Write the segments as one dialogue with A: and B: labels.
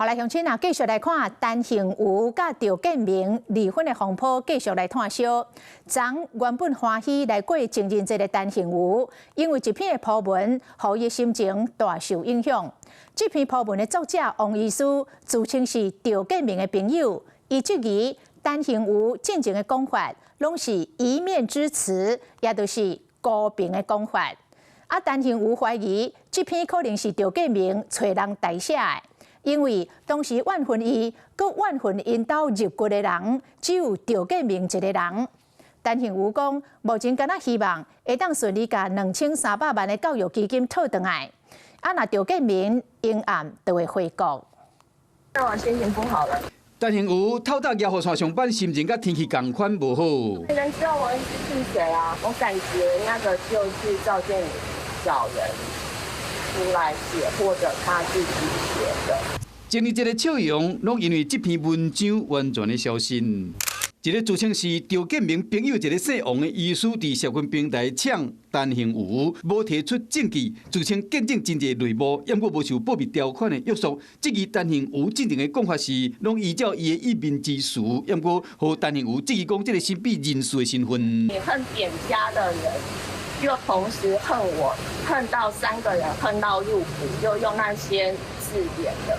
A: 好來，鄉親啊，繼續來看陳幸妤佮趙建銘離婚的風波，繼續來炭燒。昨原本歡喜來過情人節的陳幸妤，因為一篇的鋪文，予伊心情大受影響。這篇鋪文的作者王醫師自稱是趙建銘的朋友，伊質疑陳幸妤進前的講法，攏是一面之詞，也就是孤評的講法。啊，陳幸妤懷疑這篇可能是趙建銘揣人代寫的。因為當時怨恨伊，閣怨恨𪜶兜入骨的人，只有趙建銘一个人。陳幸妤講，目前敢若希望會當順利共2300萬的教育基金討轉來。啊，若趙建銘應案，就會回國。
B: 讓我心情不好了。
C: 陳幸妤透早蜈雨傘上班，心情佮天氣仝款無好。
B: 沒人知道王醫師是誰啊？我感覺那個就是趙建銘找人出來寫，或者他自己寫的。
C: 情人節的笑容，攏因為這篇文章完全的消失。一个自稱是趙建銘朋友，一个姓王的醫師，佇社群平台嗆陳幸妤，無提出證據，自稱見證真濟內幕，猶閣無受保密條款的約束。質疑陳幸妤進前的講法是，攏依照伊的一面之詞，猶閣予陳幸妤質疑講這個神秘人士的身份。
B: 你恨扁家的人，又同時恨我，恨到三個人，恨到入骨，又用那些字眼的。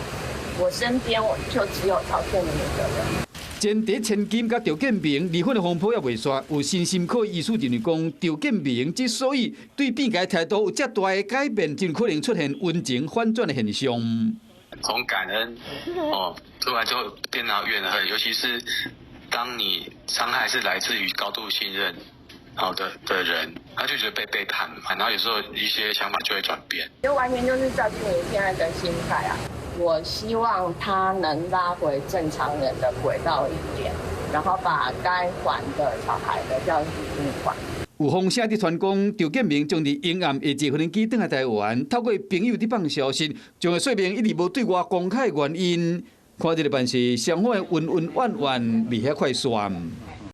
B: 我身邊我就只有趙建銘一個人。
C: 前提千金佮趙建銘離婚的風波猶未煞，有身心科醫師認為講，趙建銘之所以對變改態度有遮大的改變，真可能出現溫情反轉的現象。
D: 從感恩哦，突然就變到怨恨，尤其是當你傷害是來自於高度信任好的人，他就覺得被背叛嘛，然後有時候一些想法就會轉變。
B: 就完全就是趙建銘現在的心態啊！我希望他能拉回正常人的軌道一點，然後把該還的小孩的教育基金還。
C: 有風聲佇傳講，趙建銘將佇英暗下坐飛機轉來台灣，透過朋友佇放消息，將會說明一直無對外公開原因。看這个辦事，雙方的恩恩怨怨未遐快煞。